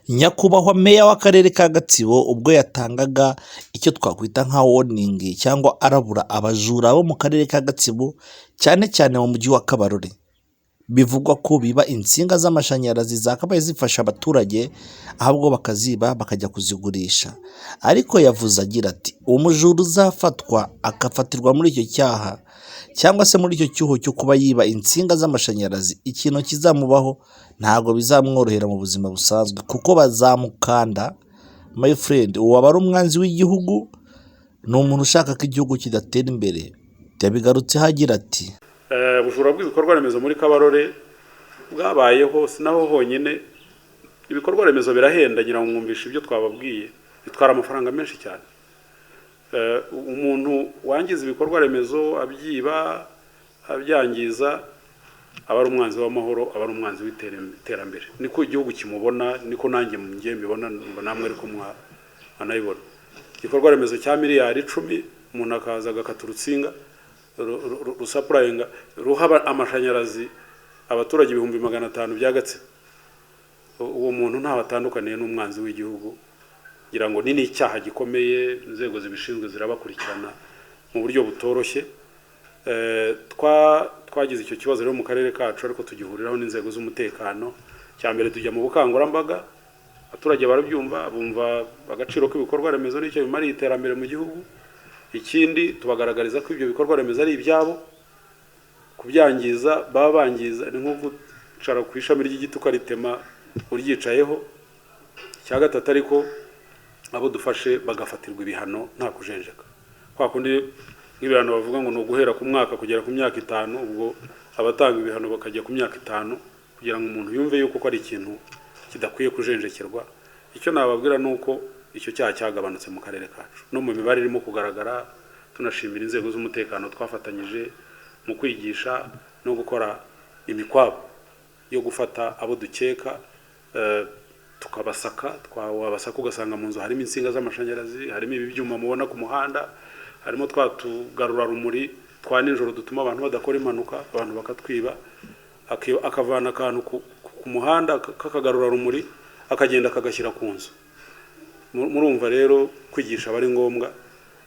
Nyakubahwa Meya w'Akarere ka Gatsibo ubwo yatangaga icyo twakwita nka warning cyangwa arabura abajura bo mu Karere ka Gatsibo, cyane cyane mu mujyi wa Kabarore, bivugwa ko biba insinga z'amashanyarazi zakabaye zifasha abaturage, ahubwo bakaziba bakajya kuzigurisha. Ariko yavuze agira ati: "Umujura uzafatwa agafatirwa muri icyo cyaha cyangwa se muri icyo cyuho cyo kuba yiba insinga z'amashanyarazi, ikintu kizamubaho ntabwo bizamworohera mu buzima busanzwe, kuko bazamukanda." My friend, uwo aba ari umwanzi w'igihugu, ni umuntu ushaka ko igihugu kidatera imbere. Yabigarutseho agira ati: Ubujura bw'ibikorwa remezo muri Kabarore bwabayeho, si naho honyine. Ibikorwa remezo birahenda, ngira ngo mwumvishe ibyo twababwiye, bitwara amafaranga menshi cyane. Umuntu wangiza ibikorwa remezo, abyiba, abyangiza, aba ari umwanzi w'amahoro, aba ari umwanzi w'iterambere. Niko igihugu kimubona, niko nanjye ngiye mbibona, namwe ariko mwanabibona. Igikorwa remezo cya miliyari 10, umuntu akaza agakata urutsinga rusupplyinga, ruha amashanyarazi abaturage 500,000 bya Gatsibo, uwo muntu ntaho atandukaniye n'umwanzi w'igihugu. Ngira ngo ni n'icyaha gikomeye, inzego zibishinzwe zirabakurikirana mu buryo butoroshye. Twagize icyo kibazo rero mu karere kacu, ariko tugihuriraho n'inzego z'umutekano. Cya mbere, tujya mu bukangurambaga, abaturage barabyumva, bumva agaciro k'ibikorwa remezo n'icyo bimariye iterambere mu gihugu. Ikindi, tubagaragariza ko ibyo bikorwa remezo ari ibyabo, kubyangiza baba bangiza, ni nko gucara ku ishami ry'igiti ukaritema uryicayeho. Icya gatatu ariko, abo dufashe bagafatirwa ibihano nta kujenjeka, kwa kundi nk'ibihano bavuga ngo ni uguhera ku mwaka kugera ku myaka 5, ubwo abatanga ibihano bakajya ku myaka 5, kugira ngo umuntu yumve yuko ko ari ikintu kidakwiye kujenjekerwa. Icyo nababwira ni uko icyo cyaha cyagabanutse mu karere kacu, no mu mibare irimo kugaragara. Tunashimira inzego z'umutekano twafatanyije mu kwigisha no gukora imikwabo yo gufata abo dukeka, tukabasaka. Twabasaka ugasanga mu nzu harimo insinga z'amashanyarazi, harimo ibi byuma mubona ku muhanda, harimo twa tugarurarumuri twa nijoro dutuma abantu badakora impanuka, abantu bakatwiba. Akavana akantu ku muhanda k'akagarurarumuri, akagenda akagashyira ku nzu. Murumva rero kwigisha aba ari ngombwa.